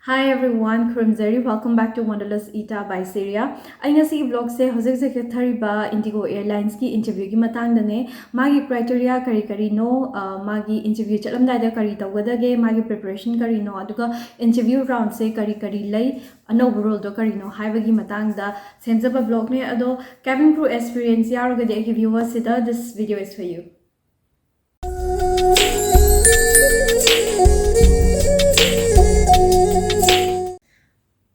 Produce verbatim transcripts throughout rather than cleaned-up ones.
Hi everyone, ꯈꯨꯔꯨꯝꯖꯔꯤ꯫ Welcome back to Wanderlust Ita by Syria. ꯑꯩ ꯉꯁꯤꯒꯤ vlogꯁꯦ ꯍꯧꯖꯤꯛ ꯍꯧꯖꯤꯛ ꯆꯠꯊꯔꯤꯕ IndiGo Airlinesꯀꯤ interviewꯒꯤ ꯃꯇꯥꯡꯗꯅꯦ꯫ ꯃꯥꯒꯤ criteria ꯀꯔꯤ ꯀꯔꯤꯅꯣ, ꯑ, ꯃꯥꯒꯤ interview ꯆꯠꯂꯝꯗꯥꯏꯗ ꯀꯔꯤ ꯇꯧꯒꯗꯒꯦ, ꯃꯥꯒꯤ preparation ꯀꯔꯤꯅꯣ, ꯑꯗꯨꯒ interview roundꯁꯦ ꯀꯔꯤ ꯀꯔꯤ ꯂꯩ, ꯑꯅꯧꯕ roleꯗꯣ ꯀꯔꯤꯅꯣ ꯍꯥꯏꯕꯒꯤ ꯃꯇꯥꯡꯗ ꯁꯦꯝꯖꯕ vlogꯅꯦ꯫ ꯑꯗꯣ cabin crew experience ꯌꯥꯎꯔꯒꯗꯤ ꯑꯩꯒꯤ viewersꯁꯤꯗ, this video is for you.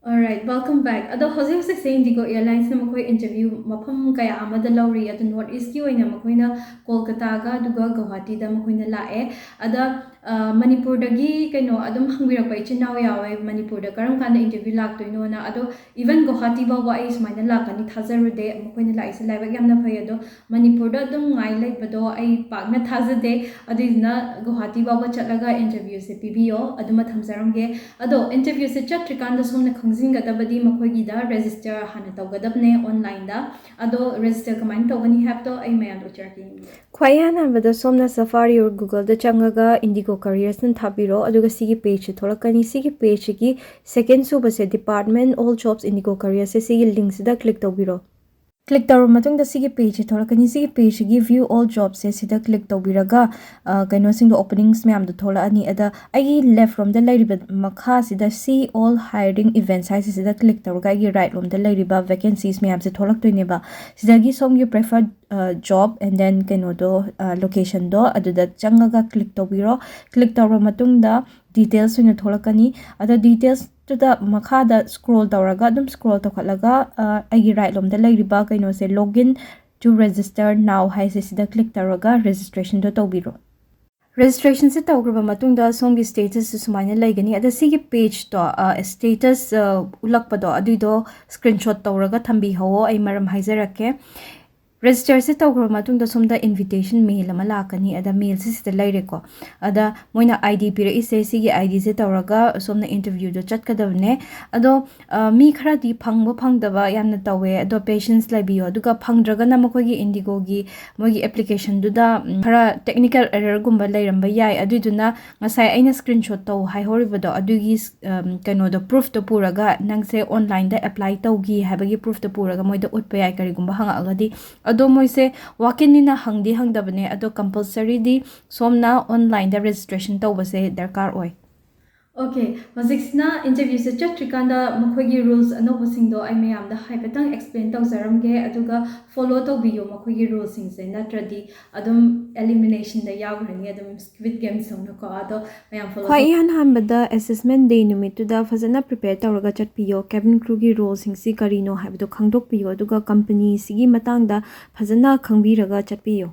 Alright, welcome back. ꯑꯗꯣ ꯍꯧꯖꯤꯛ ꯍꯧꯖꯤꯛꯁꯦ IndiGo Airlinesꯅ ꯃꯈꯣꯏ interview ꯃꯐꯝ ꯀꯌꯥ ꯑꯃꯗ ꯂꯧꯔꯤ꯫ ꯑꯗꯣ North Eastꯀꯤ ꯑꯣꯏꯅ ꯃꯈꯣꯏꯅ ꯀꯣꯜꯀꯇꯥꯒ ꯑꯗꯨꯒ ꯒꯧꯍꯥꯇꯤꯗ ꯃꯈꯣꯏꯅ ꯂꯥꯛꯑꯦ꯫ ꯑꯗ, ꯑ, ꯃꯅꯤꯄꯨꯔꯗꯒꯤ ꯀꯩꯅꯣ ꯑꯗꯨꯝ ꯍꯪꯕꯤꯔꯛꯄ ꯏꯆꯤꯟ ꯏꯅꯥꯎ ꯌꯥꯎꯋꯦ, ꯃꯅꯤꯄꯨꯔꯗ ꯀꯔꯝ ꯀꯥꯟꯗ interview ꯂꯥꯛꯇꯣꯏꯅꯣꯅ꯫ ꯑꯗꯣ even ꯒꯧꯍꯥꯇꯤ ꯐꯥꯎꯕ ꯑꯩ ꯁꯨꯃꯥꯏꯅ ꯂꯥꯛꯀꯅꯤ ꯊꯥꯖꯔꯨꯗꯦ꯫ ꯃꯈꯣꯏꯅ ꯂꯥꯛꯏꯁꯦ ꯂꯥꯏꯕꯛ ꯌꯥꯝꯅ ꯐꯩ꯫ ꯑꯗꯣ ꯃꯅꯤꯄꯨꯔꯗ ꯑꯗꯨꯝ ꯉꯥꯏ ꯂꯩꯕꯗꯣ ꯑꯩ ꯄꯥꯛꯅ ꯊꯥꯖꯗꯦ꯫ ꯑꯗꯨꯏꯗꯨꯅ ꯒꯧꯍꯥꯇꯤ ꯐꯥꯎꯕ ꯆꯠꯂꯒ interviewꯁꯦ ꯄꯤꯕꯤꯌꯣ꯫ ꯑꯗꯨꯃ ꯊꯝꯖꯔꯝꯒꯦ꯫ ꯑꯗꯣ interviewꯁꯦ ꯆꯠꯇ꯭ꯔꯤꯀꯥꯟꯗ ꯁꯣꯝꯅ ꯈꯪꯖꯤꯟꯒꯗꯕꯗꯤ ꯃꯈꯣꯏꯒꯤꯗ register ꯍꯥꯟꯅ ꯇꯧꯒꯗꯕꯅꯦ onlineꯗ꯫ ꯑꯗꯣ register ꯀꯃꯥꯏꯅ ꯇꯧꯒꯅꯤ ꯍꯥꯏꯕꯗꯣ ꯑꯩ ꯃꯌꯥꯝꯗ ꯎꯠꯆꯔꯛꯀꯦ, ꯌꯦꯡꯕꯤꯌꯨ꯫ ꯈ꯭ꯋꯥꯏ ꯑꯍꯥꯟꯕꯗ ꯁꯣꯝꯅ Safari or Googleꯗ ꯆꯪꯉꯒ IndiGo Careersꯅ ꯊꯥꯕꯤꯔꯣ, ꯑꯗꯨꯒ ꯁꯤꯒꯤ pageꯁꯦ ꯊꯣꯛꯂꯛꯀꯅꯤ꯫ ꯁꯤꯒꯤ pageꯁꯤꯒꯤ second ꯁꯨꯕꯁꯦ, Department All Jobs IndiGo Careersꯁꯦ, ꯁꯤꯒꯤ linkꯁꯤꯗ click ꯇꯧꯕꯤꯔꯣ꯫ Click ꯇꯧꯔꯕ ꯃꯇꯨꯡꯗ ꯁꯤꯒꯤ pageꯁꯦ ꯊꯣꯛꯂꯛꯀꯅꯤ꯫ ꯁꯤꯒꯤ pageꯁꯤꯒꯤ View All Jobsꯁꯦ ꯁꯤꯗ click ꯇꯧꯕꯤꯔꯒ, ꯑ, ꯀꯩꯅꯣꯁꯤꯡꯗꯣ, openings ꯃꯌꯥꯝꯗꯣ ꯊꯣꯛꯂꯛꯑꯅꯤ꯫ ꯑꯗ ꯑꯩꯒꯤ left ꯔꯣꯝꯗ ꯂꯩꯔꯤꯕ ꯃꯈꯥꯁꯤꯗ See All Hiring Events ꯍꯥꯏꯁꯤꯁꯤꯗ click ꯇꯧꯔꯒ ꯑꯩꯒꯤ right ꯔꯣꯝꯗ ꯂꯩꯔꯤꯕ vacancies ꯃꯌꯥꯝꯁꯦ ꯊꯣꯛꯂꯛꯇꯣꯏꯅꯦꯕ꯫ ꯁꯤꯗꯒꯤ ꯁꯣꯝꯒꯤ preferred, ꯑ, job and then ꯀꯩꯅꯣꯗꯣ, ꯑ, locationꯗꯣ ꯑꯗꯨꯗ ꯆꯪꯉꯒ click ꯇꯧꯕꯤꯔꯣ꯫ Click ꯇꯧꯔꯕ ꯃꯇꯨꯡꯗ details ꯑꯣꯏꯅ ꯊꯣꯛꯂꯛꯀꯅꯤ꯫ ꯑꯗꯣ detailsꯇꯨꯗ ꯃꯈꯥꯗ scroll ꯇꯧꯔꯒ, ꯑꯗꯨꯝ scroll ꯇꯧꯈꯠꯂꯒ, ꯑ, ꯑꯩꯒꯤ right ꯂꯣꯝꯗ ꯂꯩꯔꯤꯕ ꯀꯩꯅꯣꯁꯦ, Login to Register Now ꯍꯥꯏꯁꯦ, ꯁꯤꯗ click ꯇꯧꯔꯒ registrationꯗꯣ ꯇꯧꯕꯤꯔꯣ꯫ Registrationꯁꯦ ꯇꯧꯈ꯭ꯔꯕ ꯃꯇꯨꯡꯗ ꯁꯣꯝꯒꯤ statusꯁꯦ ꯁꯨꯃꯥꯏꯅ ꯂꯩꯒꯅꯤ꯫ ꯑꯗ ꯁꯤꯒꯤ pageꯇꯣ, ꯑ, status, ꯑ, ꯎꯠꯂꯛꯄꯗꯣ, ꯑꯗꯨꯏꯗꯣ screenshot ꯇꯧꯔꯒ ꯊꯝꯕꯤꯍꯧꯋꯣ, ꯑꯩ ꯃꯔꯝ ꯍꯥꯏꯖꯔꯛꯀꯦ꯫ ꯔꯦꯖꯤꯁꯇꯔꯁꯦ ꯇꯧꯈ꯭ꯔꯕ ꯃꯇꯨꯡꯗ ꯁꯣꯝꯗ ꯏꯟꯚꯤꯇꯦꯁꯟ ꯃꯦꯜ ꯑꯃ ꯂꯥꯛꯀꯅꯤ꯫ ꯑꯗ ꯃꯦꯜꯁꯦ ꯁꯤꯗ ꯂꯩꯔꯦꯀꯣ꯫ ꯑꯗ ꯃꯣꯏꯅ ꯑꯥꯏ ꯗꯤ ꯄꯤꯔꯛꯏꯁꯦ, ꯁꯤꯒꯤ ꯑꯥꯏ ꯗꯤꯁꯦ ꯇꯧꯔꯒ ꯁꯣꯝꯅ ꯏꯟꯇꯔꯚ꯭ꯌꯨꯗꯣ ꯆꯠꯀꯗꯕꯅꯦ꯫ ꯑꯗꯣ ꯑ, ꯃꯤ ꯈꯔꯗꯤ ꯐꯪꯕ ꯐꯪꯗꯕ ꯌꯥꯝꯅ ꯇꯧꯋꯦ꯫ ꯑꯗꯣ ꯄꯦꯁꯦꯟꯁ ꯂꯩꯕꯤꯌꯣ꯫ ꯑꯗꯨꯒ ꯐꯪꯗ꯭ꯔꯒꯅ ꯃꯈꯣꯏꯒꯤ ꯏꯟꯗꯤꯒꯣꯒꯤ ꯃꯣꯏꯒꯤ ꯑꯦꯄ꯭ꯂꯤꯀꯦꯁꯟꯗꯨꯗ, ꯎꯝ, ꯈꯔ ꯇꯦꯛꯅꯤꯀꯦꯜ ꯑꯦꯔꯔꯒꯨꯝꯕ ꯂꯩꯔꯝꯕ ꯌꯥꯏ꯫ ꯑꯗꯨꯏꯗꯨꯅ ꯉꯁꯥꯏ ꯑꯩꯅ ꯁ꯭ꯀ꯭ꯔꯤꯟꯁꯣꯠ ꯇꯧ ꯍꯥꯏꯍꯧꯔꯤꯕꯗꯣ, ꯑꯗꯨꯒꯤ ꯁ-, ꯑꯝ, ꯀꯩꯅꯣꯗꯣ, ꯄ꯭ꯔꯨꯐꯇꯣ ꯄꯨꯔꯒ, ꯅꯪꯁꯦ ꯑꯣꯟꯂꯥꯏꯟꯗ ꯑꯦꯄ꯭ꯂꯥꯏ ꯇꯧꯈꯤ ꯍꯥꯏꯕꯒꯤ ꯄ꯭ꯔꯨꯐꯇꯣ ꯄꯨꯔꯒ ꯃꯣꯏꯗ ꯎꯠꯄ ꯌꯥꯏ, ꯀꯔꯤꯒꯨꯝꯕ ꯍꯪꯉꯛꯑꯒꯗꯤ꯫ ꯑꯗꯣ ꯃꯣꯏꯁꯦ ꯋꯥꯛ ꯏꯟꯅꯤꯅ ꯍꯪꯗꯤ ꯍꯪꯗꯕꯅꯦ, ꯑꯗꯣ ꯀꯝꯄꯜꯁꯔꯤꯗꯤ ꯁꯣꯝꯅ ꯑꯣꯟꯂꯥꯏꯟꯗ ꯔꯦꯖꯤꯁꯇ꯭ꯔꯦꯁꯟ ꯇꯧꯕꯁꯦ ꯗꯔꯀꯥꯔ ꯑꯣꯏ꯫ ꯑꯣꯀꯦ, ꯍꯧꯖꯤꯛꯁꯤꯅ ꯏꯟꯇꯔꯚ꯭ꯌꯨꯁꯦ ꯆꯠꯇ꯭ꯔꯤꯀꯥꯟꯗ ꯃꯈꯣꯏꯒꯤ ꯔꯨꯜꯁ ꯑꯅꯧꯕꯁꯤꯡꯗꯣ ꯑꯩ ꯃꯌꯥꯝꯗ ꯍꯥꯏꯐꯦꯠꯇꯪ ꯑꯦꯛꯁꯄ꯭ꯂꯦꯟ ꯇꯧꯖꯔꯝꯒꯦ, ꯑꯗꯨꯒ ꯐꯣꯂꯣ ꯇꯧꯕꯤꯌꯣ ꯃꯈꯣꯏꯒꯤ ꯔꯨꯜꯁꯤꯡꯁꯦ, ꯅꯠꯇ꯭ꯔꯗꯤ ꯑꯗꯨꯝ ꯑꯦꯂꯤꯃꯤꯅꯦꯁꯟꯗ ꯌꯥꯎꯈ꯭ꯔꯅꯤ, ꯑꯗꯨꯝ ꯁ꯭ꯀ꯭ꯋꯤꯠ ꯒꯦꯝ ꯁꯧꯅꯀꯣ꯫ ꯑꯗꯣ ꯃꯌꯥꯝ ꯐꯣꯂꯣ ꯈ꯭ꯋꯥꯏ ꯇꯧ- ꯏꯍꯥꯟ ꯍꯥꯟꯕꯗ ꯑꯦꯁꯦꯁꯃꯦꯟ ꯗꯦ ꯅꯨꯃꯤꯠꯇꯨꯗ ꯐꯖꯅ ꯄ꯭ꯔꯤꯄꯦꯌꯔ ꯇꯧꯔꯒ ꯆꯠꯄꯤꯌꯣ꯫ ꯀꯦꯕꯤꯟ ꯀ꯭ꯔꯨꯒꯤ ꯔꯣꯜꯁꯤꯡꯁꯤ ꯀꯔꯤꯅꯣ ꯍꯥꯏꯕꯗꯣ ꯈꯪꯗꯣꯛꯄꯤꯌꯣ, ꯑꯗꯨꯒ ꯀꯝꯄꯅꯤꯁꯤꯒꯤ ꯃꯇꯥꯡꯗ ꯐꯖꯅ ꯈꯪꯕꯤꯔꯒ ꯆꯠꯄꯤꯌꯣ꯫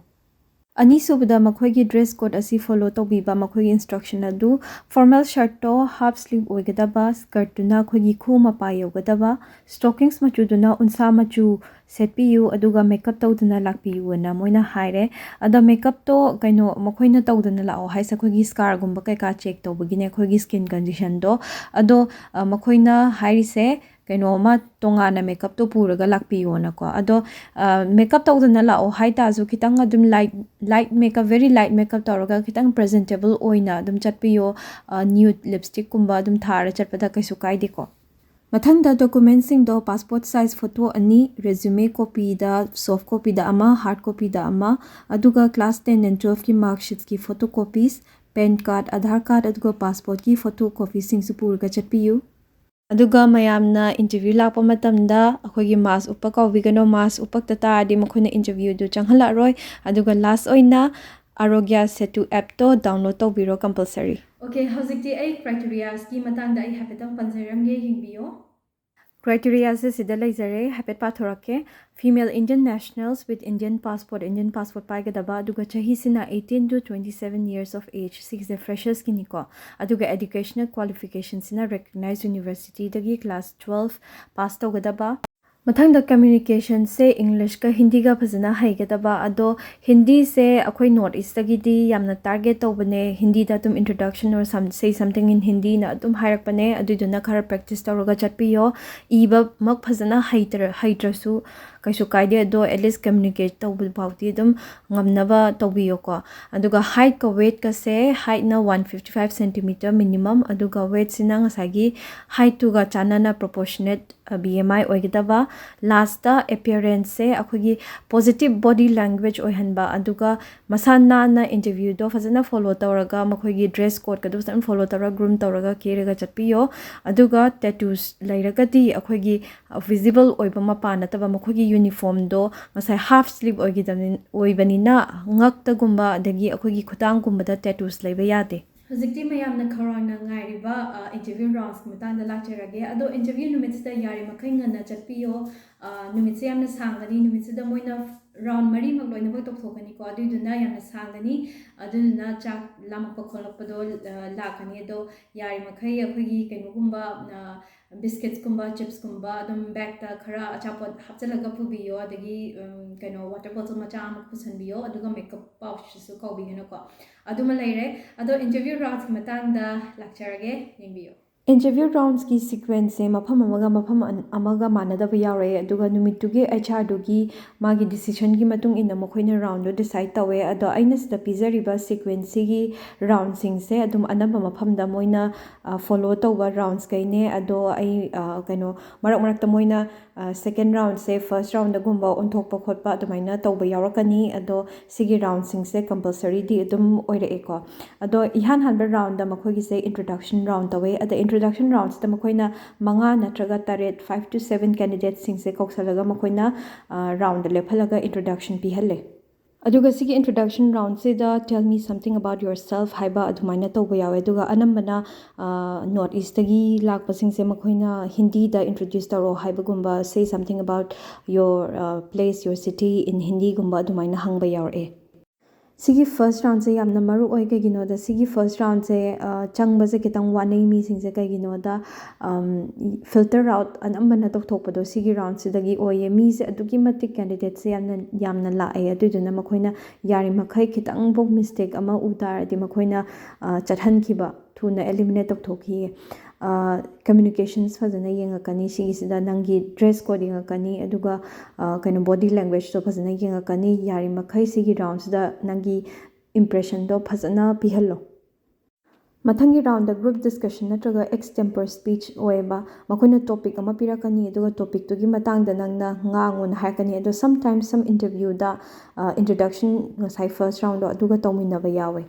ꯑꯅꯤꯁꯨꯕꯗ, ꯃꯈꯣꯏꯒꯤ ꯗ꯭ꯔꯦꯁ ꯀꯣꯗ ꯑꯁꯤ ꯐꯣꯂꯣ ꯇꯧꯕꯤꯕ, ꯃꯈꯣꯏꯒꯤ ꯏꯟꯁꯇ꯭ꯔꯛꯁꯟ ꯑꯗꯨ꯫ ꯐꯣꯔꯃꯦꯜ ꯁꯔꯠꯇꯣ ꯍꯥꯐ ꯁ꯭ꯂꯤꯞ ꯑꯣꯏꯒꯗꯕ, ꯁ꯭ꯀꯔꯠꯇꯨꯅ ꯑꯩꯈꯣꯏꯒꯤ ꯈꯨ ꯃꯄꯥ ꯌꯧꯒꯗꯕ, ꯁ꯭ꯇꯣꯀꯤꯡꯁ ꯃꯆꯨꯗꯨꯅ ꯎꯟꯁꯥ ꯃꯆꯨ ꯁꯦꯠꯄꯤꯌꯨ, ꯑꯗꯨꯒ ꯃꯦꯀꯞ ꯇꯧꯗꯅ ꯂꯥꯛꯄꯤꯌꯨꯅ ꯃꯣꯏꯅ ꯍꯥꯏꯔꯦ꯫ ꯑꯗꯣ ꯃꯦꯀꯞꯇꯣ ꯀꯩꯅꯣ, ꯃꯈꯣꯏꯅ ꯇꯧꯗꯅ ꯂꯥꯛꯑꯣ ꯍꯥꯏꯁꯦ ꯑꯩꯈꯣꯏꯒꯤ ꯁ꯭ꯀꯥꯔꯒꯨꯝꯕ ꯀꯩꯀꯥ ꯆꯦꯛ ꯇꯧꯕꯒꯤꯅꯦ, ꯑꯩꯈꯣꯏꯒꯤ ꯁ꯭ꯀꯤꯟ ꯀꯟꯗꯤꯁꯟꯗꯣ꯫ ꯑꯗꯣ, ꯑ, ꯃꯈꯣꯏꯅ ꯍꯥꯏꯔꯤꯁꯦ ꯀꯩꯅꯣ ꯑꯃ ꯇꯣꯉꯥꯟꯅ ꯃꯦꯀꯞꯇꯣ ꯄꯨꯔꯒ ꯂꯥꯛꯄꯤꯌꯣꯅꯀꯣ꯫ ꯑꯗꯣ, ꯑ, ꯃꯦꯀꯞ ꯇꯧꯗꯅ ꯂꯥꯛꯑꯣ ꯍꯥꯏ ꯇꯥꯔꯁꯨ ꯈꯤꯇꯪ ꯑꯗꯨꯝ light, light makeup, very light makeup ꯇꯧꯔꯒ ꯈꯤꯇꯪ ꯄ꯭ꯔꯖꯦꯟꯇꯦꯕꯜ ꯑꯣꯏꯅ ꯑꯗꯨꯝ ꯆꯠꯄꯤꯌꯣ꯫ ꯑ, ꯅ꯭ꯌꯨꯠ ꯂꯤꯞꯁꯇꯤꯛꯀꯨꯝꯕ ꯑꯗꯨꯝ ꯊꯥꯔ ꯆꯠꯄꯗ ꯀꯩꯁꯨ ꯀꯥꯏꯗꯦꯀꯣ꯫ ꯃꯊꯪꯗ ꯗꯣꯀꯨꯃꯦꯟꯁꯤꯡꯗꯣ, ꯄꯥꯁꯄꯣꯔꯠ ꯁꯥꯏꯖ ꯐꯣꯇꯣ ꯑꯅꯤ, ꯔꯦꯖꯨꯃꯦ ꯀꯣꯄꯤꯗ, ꯁꯣꯐ ꯀꯣꯄꯤꯗ ꯑꯃ, ꯍꯥꯔꯗ ꯀꯣꯄꯤꯗ ꯑꯃ, ꯑꯗꯨꯒ ꯀ꯭ꯂꯥꯁ ꯇꯦꯟ ꯑꯦꯟ ꯇꯨꯋꯦꯜꯐꯀꯤ ꯃꯥꯔꯛꯁꯤꯠꯀꯤ photo copies, PAN card, Aadhaar card, ꯑꯗꯨꯒ ꯄꯥꯁꯄꯣꯔꯠꯀꯤ ꯐꯣꯇꯣ ꯀꯣꯄꯤꯁꯤꯡꯁꯨ ꯄꯨꯔꯒ ꯆꯠꯄꯤꯌꯨ꯫ ꯑꯗꯨꯒ ꯃꯌꯥꯝꯅ ꯏꯟꯇꯔꯚ꯭ꯌꯨ ꯂꯥꯛꯄ ꯃꯇꯝꯗ ꯑꯩꯈꯣꯏꯒꯤ ꯃꯥꯁ ꯎꯞꯄ ꯀꯥꯎꯕꯤꯒꯅꯨ꯫ ꯃꯥꯁ ꯎꯞꯄꯛꯇ ꯇꯥꯔꯗꯤ ꯃꯈꯣꯏꯅ ꯏꯟꯇꯔꯚ꯭ꯌꯨꯗꯨ ꯆꯪꯍꯜꯂꯛꯑꯔꯣꯏ꯫ ꯑꯗꯨꯒ ꯂꯥꯁ ꯑꯣꯏꯅ ꯑꯥꯔꯣꯒ꯭ꯌꯥ ꯁꯦꯇꯨ ꯑꯦꯞꯇꯣ ꯗꯥꯎꯟꯂꯣꯗ ꯇꯧꯕꯤꯔꯣ ꯀꯝꯄꯜꯁꯔꯤ꯫ ꯑꯣꯀꯦ, ꯍꯧꯖꯤꯛꯇꯤ ꯑꯩ ꯀ꯭ꯔꯥꯏꯇꯦꯔꯤꯌꯥꯁꯀꯤ ꯃꯇꯥꯡꯗ ꯑꯩ ꯍꯥꯏꯐꯦꯠꯇꯪ ꯄꯟꯖꯔꯝꯒꯦ, ꯌꯦꯡꯕꯤꯌꯣ꯫ ꯀ꯭ꯔꯥꯏꯇꯦꯔꯤꯌꯥꯁꯦ ꯁꯤꯗ ꯂꯩꯖꯔꯦ, ꯍꯥꯏꯐꯦꯠ ꯄꯥꯊꯣꯔꯛꯀꯦ꯫ Female Indian nationals with Indian passport, Indian passport ꯄꯥꯏꯒꯗꯕ, ꯑꯗꯨꯒ ꯆꯍꯤꯁꯤꯅ eighteen to twenty seven years of age, ꯁꯤꯒꯤꯁꯦ ꯐ꯭ꯔꯦꯁꯔꯁꯀꯤꯅꯤꯀꯣ꯫ ꯑꯗꯨꯒ educational qualificationꯁꯤꯅ recognized universityꯗꯒꯤ class twelve pass ꯇꯧꯒꯗꯕ꯫ ꯃꯊꯪꯗ ꯀꯝꯃ꯭ꯌꯨꯅꯤꯀꯦꯁꯟꯁꯦ ꯏꯪꯂꯤꯁꯀ ꯍꯤꯟꯗꯤꯒ ꯐꯖꯅ ꯍꯩꯒꯗꯕ꯫ ꯑꯗꯣ ꯍꯤꯟꯗꯤꯁꯦ ꯑꯩꯈꯣꯏ ꯅꯣꯔꯠ ꯏꯁꯇꯒꯤꯗꯤ ꯌꯥꯝꯅ ꯇꯥꯔꯒꯦꯠ ꯇꯧꯕꯅꯦ꯫ ꯍꯤꯟꯗꯤꯗ ꯑꯗꯨꯝ introduction or some, say something in Hindi ꯅ ꯑꯗꯨꯝ ꯍꯥꯏꯔꯛꯄꯅꯦ꯫ ꯑꯗꯨꯏꯗꯨꯅ ꯈꯔ ꯄ꯭ꯔꯦꯛꯇꯤꯁ ꯇꯧꯔꯒ ꯆꯠꯄꯤꯌꯣ꯫ ꯏꯕꯃꯛ ꯐꯖꯅ ꯍꯩꯇ꯭ꯔ-, ꯍꯩꯇ꯭ꯔꯁꯨ ꯀꯩꯁꯨ ꯀꯥꯏꯗꯦ, ꯑꯗꯣ at least communicate ꯇꯧꯕ ꯐꯥꯎꯗꯤ ꯑꯗꯨꯝ ꯉꯝꯅꯕ ꯇꯧꯕꯤꯌꯣꯀꯣ꯫ ꯑꯗꯨꯒ ꯍꯥꯏꯠꯀ ꯋꯦꯠꯀꯁꯦ, ꯍꯥꯏꯠꯅ one fifty five centimeter minimum, ꯑꯗꯨꯒ ꯋꯦꯠꯁꯤꯅ ꯉꯁꯥꯏꯒꯤ ꯍꯥꯏꯠꯇꯨꯒ ꯆꯥꯟꯅꯅ proportionate, ꯑ, B M I ꯑꯣꯏꯒꯗꯕ꯫ ꯂꯥꯁꯇ ꯑꯦꯄꯤꯌꯔꯦꯟꯁꯁꯦ ꯑꯩꯈꯣꯏꯒꯤ positive body language ꯑꯣꯏꯍꯟꯕ, ꯑꯗꯨꯒ ꯃꯁꯥ ꯅꯥꯟꯅ ꯏꯟꯇꯔꯚ꯭ꯌꯨꯗꯣ ꯐꯖꯅ ꯐꯣꯂꯣ ꯇꯧꯔꯒ, ꯃꯈꯣꯏꯒꯤ ꯗ꯭ꯔꯦꯁ ꯀꯣꯗꯀꯗꯣ ꯐꯖꯅ ꯐꯣꯂꯣ ꯇꯧꯔꯒ, ꯒ꯭ꯔꯨꯝ ꯇꯧꯔꯒ, ꯀꯦꯔꯒ ꯆꯠꯄꯤꯌꯣ꯫ ꯑꯗꯨꯒ ꯇꯦꯇꯨꯁ ꯂꯩꯔꯒꯗꯤ ꯑꯩꯈꯣꯏꯒꯤ ꯚꯤꯖꯤꯕꯜ ꯑꯣꯏꯕ ꯃꯄꯥ ꯅꯠꯇꯕ, ꯃꯈꯣꯏꯒꯤ ꯌꯨꯅꯤꯐꯣꯔꯝꯗꯣ ꯉꯁꯥꯏ ꯍꯥꯐ ꯁ꯭ꯂꯤꯞ ꯑꯣꯏꯒꯗꯕꯅꯤ-, ꯑꯣꯏꯕꯅꯤꯅ, ꯉꯛꯇꯒꯨꯝꯕ ꯑꯗꯒꯤ ꯑꯩꯈꯣꯏꯒꯤ ꯈꯨꯗꯥꯡꯒꯨꯝꯕꯗ ꯇꯦꯇꯨꯁ ꯂꯩꯕ ꯌꯥꯗꯦ꯫ ꯍꯧꯖꯤꯛꯇꯤ ꯃꯌꯥꯝꯅ ꯈꯧꯔꯥꯡꯅ ꯉꯥꯏꯔꯤꯕ, ꯑ, ꯏꯟꯇꯔꯚ꯭ꯌꯨ ꯔꯥꯎꯟꯁꯀꯤ ꯃꯇꯥꯡꯗ ꯂꯥꯛꯆꯔꯒꯦ꯫ ꯑꯗꯣ ꯏꯟꯇꯔꯚ꯭ꯌꯨ ꯅꯨꯃꯤꯠꯁꯤꯗ ꯌꯥꯔꯤꯃꯈꯩ ꯉꯟꯅ ꯆꯠꯄꯤꯌꯣ꯫ ꯑ, ꯅꯨꯃꯤꯠꯁꯦ ꯌꯥꯝꯅ ꯁꯥꯡꯒꯅꯤ꯫ ꯅꯨꯃꯤꯠꯁꯤꯗ ꯃꯣꯏꯅ ꯔꯥꯎꯟ ꯃꯔꯤꯃꯛ ꯂꯣꯏꯅꯃꯛ ꯇꯧꯊꯣꯛꯀꯅꯤꯀꯣ꯫ ꯑꯗꯨꯏꯗꯨꯅ ꯌꯥꯝꯅ ꯁꯥꯡꯒꯅꯤ꯫ ꯑꯗꯨꯗꯨꯅ ꯆꯥꯛ ꯂꯥꯝꯃꯛꯄ ꯈꯣꯠꯂꯛꯄꯗꯣ, ꯑ, ꯂꯥꯛꯀꯅꯤ꯫ ꯑꯗꯣ ꯌꯥꯔꯤꯃꯈꯩ ꯑꯩꯈꯣꯏꯒꯤ ꯀꯩꯅꯣꯒꯨꯝꯕ, ꯑ, ꯕꯤꯁꯀꯤꯠꯁꯀꯨꯝꯕ, ꯆꯤꯞꯁꯀꯨꯝꯕ ꯑꯗꯨꯝ ꯕꯦꯛꯇ ꯈꯔ ꯑꯆꯥꯄꯣꯠ ꯍꯥꯞꯆꯤꯜꯂꯒ ꯄꯨꯕꯤꯌꯣ꯫ ꯑꯗꯒꯤ, ꯎꯝ, ꯀꯩꯅꯣ, ꯋꯥꯇꯔ ꯕꯣꯇꯜ ꯃꯆꯥ ꯑꯃ ꯄꯨꯁꯟꯕꯤꯌꯣ꯫ ꯑꯗꯨꯒ ꯃꯦꯀꯞ ꯄꯥꯎꯆꯁꯤꯁꯨ ꯀꯥꯎꯕꯤꯒꯅꯨꯀꯣ꯫ ꯑꯗꯨꯃ ꯂꯩꯔꯦ꯫ ꯑꯗꯣ ꯏꯟꯇꯔꯚ꯭ꯌꯨ ꯔꯥꯎꯟꯁꯀꯤ ꯃꯇꯥꯡꯗ ꯂꯥꯛꯆꯔꯒꯦ, ꯌꯦꯡꯕꯤꯌꯨ꯫ ꯏꯟꯇꯔꯚ꯭ꯌꯨ ꯔꯥꯎꯟꯁꯀꯤ ꯁꯤꯀ꯭ꯋꯦꯟꯁꯁꯦ ꯃꯐꯝ ꯑꯃꯒ ꯃꯐꯝ ꯑꯟ-, ꯑꯃꯒ ꯃꯥꯟꯅꯗꯕ ꯌꯥꯎꯔꯛꯑꯦ, ꯑꯗꯨꯒ ꯅꯨꯃꯤꯠꯇꯨꯒꯤ H R ꯗꯨꯒꯤ ꯃꯥꯒꯤ ꯗꯤꯁꯤꯖꯟꯒꯤ ꯃꯇꯨꯡ ꯏꯟꯅ ꯃꯈꯣꯏꯅ ꯔꯥꯎꯟꯗꯣ ꯗꯤꯁꯥꯏꯗ ꯇꯧꯋꯦ꯫ ꯑꯗꯣ ꯑꯩꯅ ꯁꯤꯗ ꯄꯤꯖꯔꯤꯕ ꯁꯤꯀ꯭ꯋꯦꯟꯁꯁꯤꯒꯤ ꯔꯥꯎꯟꯁꯤꯡꯁꯦ ꯑꯗꯨꯝ ꯑꯅꯝꯕ ꯃꯐꯝꯗ ꯃꯣꯏꯅ, ꯑ, ꯐꯣꯂꯣ ꯇꯧꯕ ꯔꯥꯎꯟꯁꯈꯩꯅꯦ꯫ ꯑꯗꯣ ꯑꯩ, ꯑ, ꯀꯩꯅꯣ, ꯃꯔꯛ ꯃꯔꯛꯇ ꯃꯣꯏꯅ, ꯑ, ꯁꯦꯀꯦꯟ ꯔꯥꯎꯟꯁꯦ ꯐꯥꯔꯁ ꯔꯥꯎꯟꯗꯒꯨꯝꯕ ꯑꯣꯟꯊꯣꯛꯄ ꯈꯣꯠꯄ ꯑꯗꯨꯃꯥꯏꯅ ꯇꯧꯕ ꯌꯥꯎꯔꯛꯀꯅꯤ꯫ ꯑꯗꯣ ꯁꯤꯒꯤ ꯔꯥꯎꯟꯁꯤꯡꯁꯦ ꯀꯝꯄꯜꯁꯔꯤꯗꯤ ꯑꯗꯨꯝ ꯑꯣꯏꯔꯛꯑꯦꯀꯣ꯫ ꯑꯗꯣ ꯏꯍꯥꯟ ꯍꯥꯟꯕ ꯔꯥꯎꯟꯗ ꯃꯈꯣꯏꯒꯤꯁꯦ ꯏꯟꯇ꯭ꯔꯣꯗꯛꯁꯟ ꯔꯥꯎꯟ ꯇꯧꯋꯦ꯫ ꯑꯗ ꯏꯟꯇ꯭ꯔꯣꯗꯛꯁꯟ ꯔꯥꯎꯟꯁꯤꯗ ꯃꯈꯣꯏꯅ ꯃꯉꯥ ꯅꯠꯇ꯭ꯔꯒ ꯇꯔꯦꯠ, five to seven candidates ꯁꯤꯡꯁꯦ ꯀꯧꯁꯜꯂꯒ ꯃꯈꯣꯏꯅ, ꯑ, ꯔꯥꯎꯟꯗ ꯂꯦꯞꯍꯜꯂꯒ ꯏꯟꯇ꯭ꯔꯣꯗꯛꯁꯟ ꯄꯤꯍꯜꯂꯦ꯫ ꯑꯗꯨꯒ ꯁꯤꯒꯤ introduction ꯔꯥꯎꯟꯁꯤꯗ "Tell me something about yourself" ꯍꯥꯏꯕ ꯑꯗꯨꯃꯥꯏꯅ ꯇꯧꯕ ꯌꯥꯎꯋꯦ꯫ ꯑꯗꯨꯒ ꯑꯅꯝꯕꯅ, ꯑ, ꯅꯣꯔꯠ ꯏꯁꯇꯒꯤ ꯂꯥꯛꯄꯁꯤꯡꯁꯦ ꯃꯈꯣꯏꯅ ꯍꯤꯟꯗꯤꯗ introduce ꯇꯧꯔꯛꯑꯣ ꯍꯥꯏꯕꯒꯨꯝꯕ, "Say something about your, uh, place, your city" in Hindi ꯒꯨꯝꯕ ꯑꯗꯨꯃꯥꯏꯅ ꯍꯪꯕ ꯌꯥꯎꯔꯛꯑꯦ꯫ ꯁꯤꯒꯤ first roundꯁꯦ ꯌꯥꯝꯅ ꯃꯔꯨ ꯑꯣꯏ꯫ ꯀꯩꯒꯤꯅꯣꯗ ꯁꯤꯒꯤ first roundꯁꯦ, ꯑ, ꯆꯪꯕꯁꯦ ꯈꯤꯇꯪ ꯋꯥꯅꯩ ꯃꯤꯁꯤꯡꯁꯦ꯫ ꯀꯩꯒꯤꯅꯣꯗ, ꯑꯝ, filter out ꯑꯅꯝꯕꯅ ꯇꯧꯊꯣꯛꯄꯗꯣ ꯁꯤꯒꯤ roundꯁꯤꯗꯒꯤ ꯑꯣꯏꯌꯦ꯫ ꯃꯤꯁꯦ ꯑꯗꯨꯛꯀꯤ ꯃꯇꯤꯛ candidateꯁꯦ ꯌꯥꯝꯅ, ꯌꯥꯝꯅ ꯂꯥꯛꯑꯦ꯫ ꯑꯗꯨꯏꯗꯨꯅ ꯃꯈꯣꯏꯅ ꯌꯥꯔꯤꯃꯈꯩ ꯈꯤꯇꯪꯐꯧ mistake ꯑꯃ ꯎ ꯇꯥꯔꯗꯤ ꯃꯈꯣꯏꯅ, ꯑ, ꯆꯠꯍꯟꯈꯤꯕ, ꯊꯨꯅ eliminate ꯇꯧꯊꯣꯛꯈꯤꯌꯦ꯫ ꯑ, communications ꯐꯖꯅ ꯌꯦꯡꯉꯛꯀꯅꯤ꯫ ꯁꯤꯒꯤꯁꯤꯗ ꯅꯪꯒꯤ dress code ꯌꯦꯡꯉꯛꯀꯅꯤ, ꯑꯗꯨꯒ, ꯑ, ꯀꯩꯅꯣ, body languageꯇꯣ ꯐꯖꯅ ꯌꯦꯡꯉꯛꯀꯅꯤ꯫ ꯌꯥꯔꯤꯃꯈꯩ ꯁꯤꯒꯤ roundꯁꯤꯗ ꯅꯪꯒꯤ impressionꯗꯣ ꯐꯖꯅ ꯄꯤꯍꯜꯂꯣ꯫ ꯃꯊꯪꯒꯤ roundꯗ group discussion ꯅꯠꯇ꯭ꯔꯒ extempore speech ꯑꯣꯏꯌꯦꯕ꯫ ꯃꯈꯣꯏꯅ topic ꯑꯃ ꯄꯤꯔꯛꯀꯅꯤ, ꯑꯗꯨꯒ topicꯇꯨꯒꯤ ꯃꯇꯥꯡꯗ ꯅꯪꯅ ꯉꯥꯡꯉꯣꯅ ꯍꯥꯏꯔꯛꯀꯅꯤ꯫ ꯑꯗꯣ sometimes some interviewꯗ, ꯑ, introduction, ꯉꯁꯥꯏ first roundꯗꯣ, ꯑꯗꯨꯒ ꯇꯧꯃꯤꯟꯅꯕ ꯌꯥꯎꯋꯦ꯫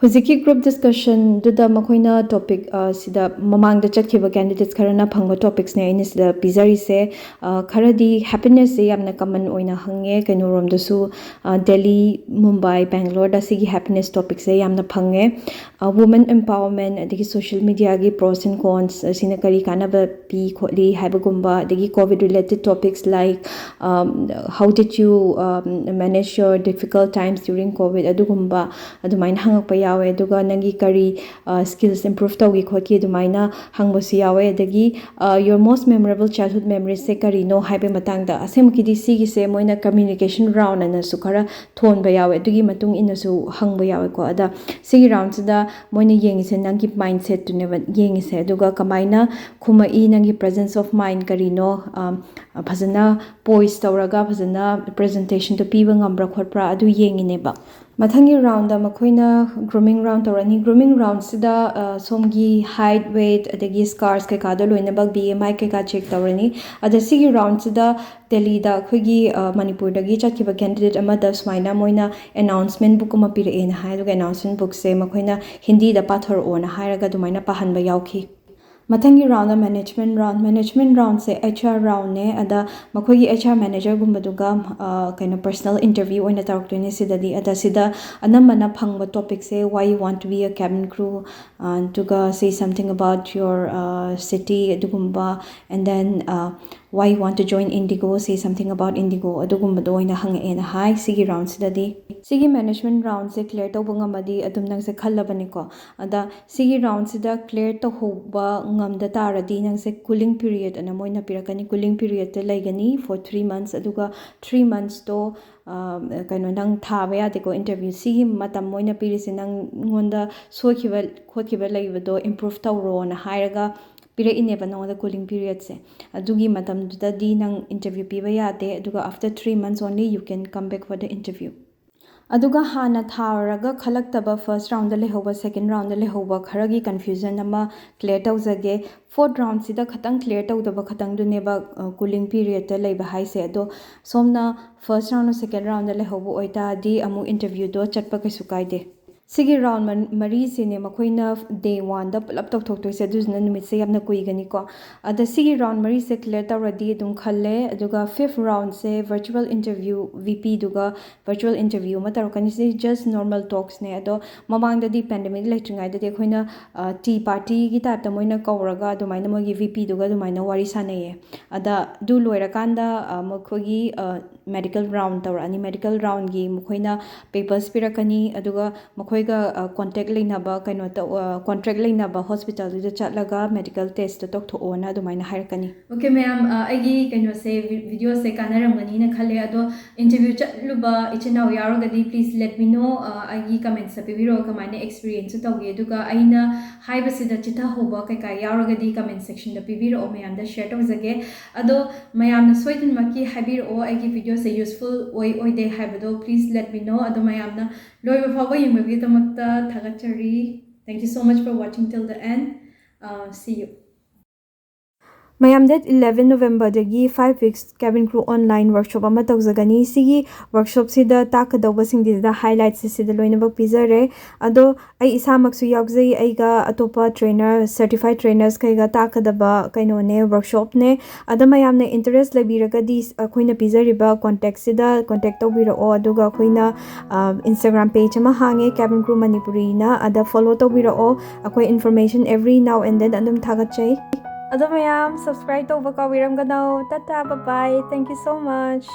ꯍꯧꯖꯤꯛꯀꯤ group discussionꯗꯨꯗ ꯃꯈꯣꯏꯅ topic, ꯑ, ꯁꯤꯗ ꯃꯃꯥꯡꯗ ꯆꯠꯈꯤꯕ candidates ꯈꯔꯅ ꯐꯪꯕ topicsꯅꯦ ꯑꯩꯅ ꯁꯤꯗ ꯄꯤꯖꯔꯤꯁꯦ꯫ ꯑ, ꯈꯔꯗꯤ happinessꯁꯦ ꯌꯥꯝꯅ common ꯑꯣꯏꯅ ꯍꯪꯉꯦ ꯀꯩꯅꯣꯔꯣꯝꯗꯁꯨ, ꯑ, ꯗꯦꯜꯂꯤ, ꯃꯨꯝꯕꯥꯏ, ꯕꯦꯡꯒ꯭ꯂꯣꯔꯗ ꯁꯤꯒꯤ happiness topicꯁꯦ ꯌꯥꯝꯅ ꯐꯪꯉꯦ꯫ ꯑ, women empowerment, ꯑꯗꯒꯤ social mediaꯒꯤ pros and cons, ꯑꯁꯤꯅ ꯀꯔꯤ ꯀꯥꯟꯅꯕ ꯄꯤ ꯈꯣꯠꯂꯤ ꯍꯥꯏꯕꯒꯨꯝꯕ, ꯑꯗꯒꯤ COVID related topics like, um, how did you, um, manage your difficult times during COVID, ꯑꯗꯨꯒꯨꯝꯕ ꯑꯗꯨꯃꯥꯏꯅ ꯍꯪꯉꯛꯄ ꯌꯥꯎꯋꯦ꯫ ꯑꯗꯨꯒ ꯅꯪꯒꯤ ꯀꯔꯤ, ꯑ, skills improve ꯇꯧꯈꯤ ꯈꯣꯠꯈꯤ ꯑꯗꯨꯃꯥꯏꯅ ꯍꯪꯕꯁꯨ ꯌꯥꯎꯋꯦ꯫ ꯑꯗꯒꯤ, ꯑ, your most memorable childhood memoriesꯁꯦ ꯀꯔꯤꯅꯣ ꯍꯥꯏꯕꯒꯤ ꯃꯇꯥꯡꯗ, ꯑꯁꯦꯡꯕꯒꯤꯗꯤ ꯁꯤꯒꯤꯁꯦ ꯃꯣꯏꯅ communication round ꯑꯅꯁꯨ ꯈꯔ ꯊꯣꯟꯕ ꯌꯥꯎꯋꯦ꯫ ꯑꯗꯨꯒꯤ ꯃꯇꯨꯡ ꯏꯟꯅꯁꯨ ꯍꯪꯕ ꯌꯥꯎꯋꯦꯀꯣ꯫ ꯑꯗ ꯁꯤꯒꯤ roundꯁꯤꯗ ꯃꯣꯏꯅ ꯌꯦꯡꯉꯤꯁꯦ ꯅꯪꯒꯤ mindsetꯇꯨꯅꯦꯕ ꯌꯦꯡꯉꯤꯁꯦ, ꯑꯗꯨꯒ ꯀꯃꯥꯏꯅ ꯈꯨꯝꯃꯛꯏ, ꯅꯪꯒꯤ presence of mind ꯀꯔꯤꯅꯣ, ꯑ, ꯐꯖꯅ poise ꯇꯧꯔꯒ ꯐꯖꯅ presentationꯗꯣ ꯄꯤꯕ ꯉꯝꯕ꯭ꯔꯥ ꯈꯣꯠꯄ꯭ꯔꯥ, ꯑꯗꯨ ꯌꯦꯡꯉꯤꯅꯦꯕ꯫ ꯃꯊꯪꯒꯤ roundꯗ ꯃꯈꯣꯏꯅ grooming round ꯇꯧꯔꯅꯤ꯫ Grooming roundꯁꯤꯗ, ꯑ, ꯁꯣꯝꯒꯤ height, weight, ꯑꯗꯒꯤ scars ꯀꯩꯀꯥꯗꯣ ꯂꯣꯏꯅꯃꯛ, BMI ꯀꯩꯀꯥ check ꯇꯧꯔꯅꯤ꯫ ꯑꯗ ꯁꯤꯒꯤ roundꯁꯤꯗ ꯗꯦꯜꯂꯤꯗ ꯑꯩꯈꯣꯏꯒꯤ, ꯑ, ꯃꯅꯤꯄꯨꯔꯗꯒꯤ ꯆꯠꯈꯤꯕ candidate ꯑꯃꯗ ꯁꯨꯃꯥꯏꯅ ꯃꯣꯏꯅ announcement book ꯑꯃ ꯄꯤꯔꯛꯑꯦꯅ ꯍꯥꯏ, ꯑꯗꯨꯒ announcement bookꯁꯦ ꯃꯈꯣꯏꯅ ꯍꯤꯟꯗꯤꯗ ꯄꯥꯊꯣꯔꯛꯑꯣꯅ ꯍꯥꯏꯔꯒ ꯑꯗꯨꯃꯥꯏꯅ ꯄꯥꯍꯟꯕ ꯌꯥꯎꯈꯤ꯫ ꯃꯊꯪꯒꯤ roundꯅ management round꯫ Management roundꯁꯦ HR roundꯅꯦ꯫ ꯑꯗ ꯃꯈꯣꯏꯒꯤ HR managerꯒꯨꯝꯕꯗꯨꯒ, ꯑ, ꯀꯩꯅꯣ, personal interview ꯑꯣꯏꯅ ꯇꯧꯔꯛꯇꯣꯏꯅꯦ ꯁꯤꯗꯗꯤ꯫ ꯑꯗ ꯁꯤꯗ ꯑꯅꯝꯕꯅ ꯐꯪꯕ topicꯁꯦ why you want to be a cabin crew, ꯑ, ꯑꯗꯨꯒ say something about your, ꯑ, city ꯑꯗꯨꯒꯨꯝꯕ, and then, ꯑ, "Why you want to join Indigo? Say something about Indigo." ꯑꯗꯨꯒꯨꯝꯕꯗꯣ ꯑꯣꯏꯅ ꯍꯪꯉꯛꯑꯦꯅ ꯍꯥꯏ ꯁꯤꯒꯤ roundꯁꯤꯗꯗꯤ꯫ ꯁꯤꯒꯤ management roundꯁꯦ clear ꯇꯧꯕ ꯉꯝꯃꯗꯤ ꯑꯗꯨꯝ ꯅꯪꯁꯦ ꯈꯜꯂꯕꯅꯤꯀꯣ꯫ ꯑꯗ ꯁꯤꯒꯤ roundꯁꯤꯗ clear ꯇꯧꯍꯧꯕ ꯉꯝꯗ ꯇꯥꯔꯗꯤ ꯅꯪꯁꯦ cooling period ꯑꯅ ꯃꯣꯏꯅ ꯄꯤꯔꯛꯀꯅꯤ꯫ Cooling periodꯇ ꯂꯩꯒꯅꯤ for three months, ꯑꯗꯨꯒ three monthsꯇꯣ ꯀꯩꯅꯣ, ꯅꯪ ꯊꯥꯕ ꯌꯥꯗꯦꯀꯣ interview꯫ ꯁꯤꯒꯤ ꯃꯇꯝ ꯃꯣꯏꯅ ꯄꯤꯔꯤꯁꯦ ꯅꯪꯉꯣꯟꯗ ꯁꯣꯏꯈꯤꯕ ꯈꯣꯠꯈꯤꯕ ꯂꯩꯕꯗꯣ improve ꯇꯧꯔꯣꯅ ꯍꯥꯏꯔꯒ ꯄꯤꯔꯛꯏꯅꯦꯕ ꯅꯉꯣꯟꯗ cooling periodꯁꯦ꯫ ꯑꯗꯨꯒꯤ ꯃꯇꯝꯗꯨꯗꯗꯤ ꯅꯪ interview ꯄꯤꯕ ꯌꯥꯗꯦ꯫ ꯑꯗꯨꯒ after three months only you can come back for the interview꯫ ꯑꯗꯨꯒ ꯍꯥꯟꯅ ꯊꯥꯔꯨꯔꯒ ꯈꯜꯂꯛꯇꯕ first roundꯗ ꯂꯩꯍꯧꯕ, second roundꯗ ꯂꯩꯍꯧꯕ ꯈꯔꯒꯤ confusion ꯑꯃ clear ꯇꯧꯖꯒꯦ꯫ Fourth roundꯁꯤꯗ ꯈꯇꯪ clear ꯇꯧꯗꯕ ꯈꯇꯪꯗꯨꯅꯦꯕ cooling periodꯇ ꯂꯩꯕ ꯍꯥꯏꯁꯦ꯫ ꯑꯗꯣ ꯁꯣꯝꯅ first round, second roundꯗ ꯂꯩꯍꯧꯕ ꯑꯣꯏꯇꯥꯔꯗꯤ ꯑꯃꯨꯛ interviewꯗꯣ ꯆꯠꯄ ꯀꯩꯁꯨ ꯀꯥꯏꯗꯦ꯫ ꯁꯤꯒꯤ round ꯃꯔꯤꯁꯤꯅꯦ ꯃꯈꯣꯏꯅ day oneꯗ ꯄꯨꯂꯞ ꯇꯧꯊꯣꯛꯇꯣꯏꯁꯦ, ꯑꯗꯨꯗꯨꯅ ꯅꯨꯃꯤꯠꯁꯦ ꯌꯥꯝꯅ ꯀꯨꯏꯒꯅꯤꯀꯣ꯫ ꯑꯗ ꯁꯤꯒꯤ round ꯃꯔꯤꯁꯦ clear ꯇꯧꯔꯗꯤ ꯑꯗꯨꯝ ꯈꯜꯂꯦ꯫ ꯑꯗꯨꯒ fifth roundꯁꯦ virtual interview, VPꯗꯨꯒ virtual interview ꯑꯃ ꯇꯧꯔꯛꯀꯅꯤ꯫ ꯁꯤ just normal talksꯅꯦ꯫ ꯑꯗꯣ ꯃꯃꯥꯡꯗꯗꯤ pandemic ꯂꯩꯇ꯭ꯔꯤꯉꯩꯗꯗꯤ ꯑꯩꯈꯣꯏꯅ tea partyꯒꯤ typeꯇ ꯃꯣꯏꯅ ꯀꯧꯔꯒ ꯑꯗꯨꯃꯥꯏꯅ ꯃꯣꯏꯒꯤ VPꯗꯨꯒ ꯑꯗꯨꯃꯥꯏꯅ ꯋꯥꯔꯤ ꯁꯥꯟꯅꯩꯌꯦ꯫ ꯑꯗ ꯑꯗꯨ ꯂꯣꯏꯔꯀꯥꯟꯗ ꯃꯈꯣꯏꯒꯤ medical round ꯇꯧꯔꯛꯑꯅꯤ꯫ Medical roundꯒꯤ ꯃꯈꯣꯏꯅ papers ꯄꯤꯔꯛꯀꯅꯤ, ꯑꯗꯨꯒ ꯃꯈꯣꯏꯒ contact ꯂꯩꯅꯕ ꯀꯩꯅꯣ ꯇꯧ contract ꯂꯩꯅꯕ hospitalꯗꯨꯗ ꯆꯠꯂꯒ medical testꯇꯣ ꯇꯧꯊꯣꯛꯑꯣꯅ ꯑꯗꯨꯃꯥꯏꯅ ꯍꯥꯏꯔꯛꯀꯅꯤ꯫ Okay ꯃꯌꯥꯝ, ꯑꯩꯒꯤ ꯀꯩꯅꯣꯁꯦ, videoꯁꯦ ꯀꯥꯟꯅꯔꯝꯒꯅꯤꯅ ꯈꯜꯂꯦ꯫ ꯑꯗꯣ interview ꯆꯠꯂꯨꯕ ꯏꯆꯤꯟ ꯏꯅꯥꯎ ꯌꯥꯎꯔꯒꯗꯤ please let me know꯫ ꯑꯩꯒꯤ commentsꯇ ꯄꯤꯕꯤꯔꯛꯑꯣ ꯀꯃꯥꯏꯅ experienceꯁꯨ ꯇꯧꯒꯦ꯫ ꯑꯗꯨꯒ ꯑꯩꯅ ꯍꯥꯏꯕꯁꯤꯗ ꯆꯤꯊꯍꯧꯕ ꯀꯩꯀꯥ ꯌꯥꯎꯔꯒꯗꯤ comment sectionꯗ ꯄꯤꯕꯤꯔꯛꯑꯣ, ꯃꯌꯥꯝꯗ share ꯇꯧꯖꯒꯦ꯫ ꯑꯗꯣ ꯃꯌꯥꯝꯅ ꯁꯣꯏꯗꯅꯃꯛꯀꯤ ꯍꯥꯏꯕꯤꯔꯛꯑꯣ ꯑꯩꯒꯤ videoꯁꯦ useful ꯑꯣꯏ ꯑꯣꯏꯗꯦ ꯍꯥꯏꯕꯗꯣ, please let me know꯫ ꯑꯗꯣ ꯃꯌꯥꯝꯅ ꯂꯣꯏꯕ ꯐꯥꯎꯕ ꯌꯦꯡꯕꯒꯤꯗꯃꯛꯇ ꯊꯥꯒꯠꯆꯔꯤ꯫ Thank you so much for watching till the end. See you꯫ ꯃꯌꯥꯝ, date eleven Novemberꯗꯒꯤ five weeks cabin crew online workshop ꯑꯃ ꯇꯧꯖꯒꯅꯤ꯫ ꯁꯤꯒꯤ workshopꯁꯤꯗ ꯇꯥꯛꯀꯗꯧꯕꯁꯤꯡꯁꯤꯗ highlightꯁꯦ ꯁꯤꯗ ꯂꯣꯏꯅꯃꯛ ꯄꯤꯖꯔꯦ꯫ ꯑꯗꯣ ꯑꯩ ꯏꯁꯥꯃꯛꯁꯨ ꯌꯥꯎꯖꯩ, ꯑꯩꯒ ꯑꯇꯣꯞꯄ trainer, certified trainers ꯈꯩꯒ ꯇꯥꯛꯀꯗꯕ ꯀꯩꯅꯣꯅꯦ, workshopꯅꯦ꯫ ꯑꯗ ꯃꯌꯥꯝꯅ interest ꯂꯩꯕꯤꯔꯒꯗꯤ ꯑꯩꯈꯣꯏꯅ ꯄꯤꯖꯔꯤꯕ contactꯁꯤꯗ contact ꯇꯧꯕꯤꯔꯛꯑꯣ, ꯑꯗꯨꯒ ꯑꯩꯈꯣꯏꯅ Instagram page ꯑꯃ ꯍꯥꯡꯉꯦ, cabin crew ꯃꯅꯤꯄꯨꯔꯤꯅ꯫ ꯑꯗ follow ꯇꯧꯕꯤꯔꯛꯑꯣ꯫ ꯑꯩꯈꯣꯏ information every now and then ꯑꯗꯨꯝ ꯊꯥꯒꯠꯆꯩ꯫ ꯑꯗꯣ ꯃꯌꯥꯝ, subscribe ꯇꯧꯕ ꯀꯥꯎꯕꯤꯔꯝꯒꯅꯣ꯫ Tata, bye bye, thank you so much꯫